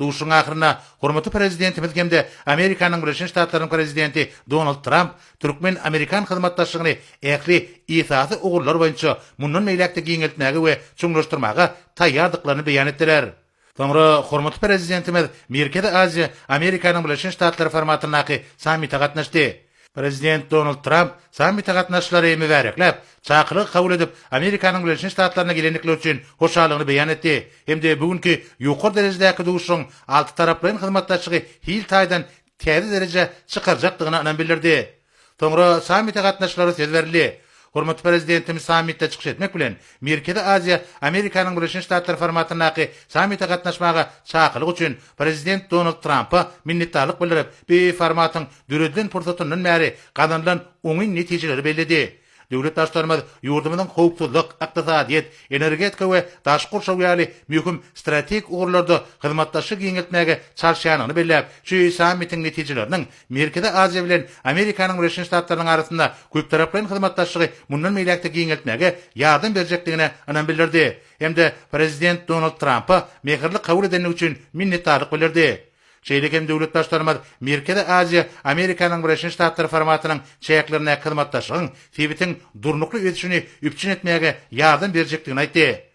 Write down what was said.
Duşuşygyň ahyrynda hormatly Prezidentimiz hem-de Amerikanyň Birleşen Ştatlarynyň Prezidenti Donald Tramp türkmen-amerikan hyzmatdaşlygyny ähli esasy ugurlar boýunça mundan beýläk-de giňeltmäge we çuňlaşdyrmaga taýýardyklaryny beýan etdiler. Soňra hormatly Prezidentimiz Merkezi Aziýa, Amerikanyň Birleşen Ştatlary formatyndaky sammite gatnaşdy. Prezident Donald Tramp sammite gatnaşyjylary mübärekläp, çakylygy kabul edip, Amerikanyň Birleşen Ştatlaryna gelendikleri üçin hoşallygyny beýan etdi hem-de bu günki ýokary derejedäki duşuşygyň altytaraplaýyn hyzmatdaşlygy hil taýdan täze derejä çykarjakdygyna ynam bildirdi. Soňra sammite gatnaşyjylara söz berildi. Hormatly Prezidentimiz sammitde çykyş etmek bilen, Merkezi Aziýa, Amerikanyň Birleşen Ştatlary formatyndaky sammite gatnaşmaga çakylyk üçin Prezident Donald Trampa minnetdarlyk bildirip, bu formatyň döredilen pursatyndan bäri gazanylan oňyn netijeleri belledi. Döwlet Baştutanymyz ýurdumyzyň howpsuzlyk, ykdysadyýet, energetika we daşky gurşaw ýaly möhüm strategik ugurlarda hyzmatdaşlygy giňeltmäge çalyşýandygyny belläp, şu sammitiň netijeleriniň Merkezi Aziýa bilen Amerikanyň Birleşen Ştatlarynyň arasynda köptaraplaýyn hyzmatdaşlygy mundan beýläk-de giňeltmäge ýardam berjekdigine ynam bildirdi hem-de Prezident Donald Trampa mähirli kabul edendigi üçin minnetdarlyk bildirdi. Şeýle hem döwlet Baştutanymyz Merkezi Aziýa, Amerikanyň Birleşen Ştatlary formatynyň çäklerindäki hyzmatdaşlygyň sebitiň durnukly ösüşini üpjün etmäge ýardam berjekdigini aýtdy.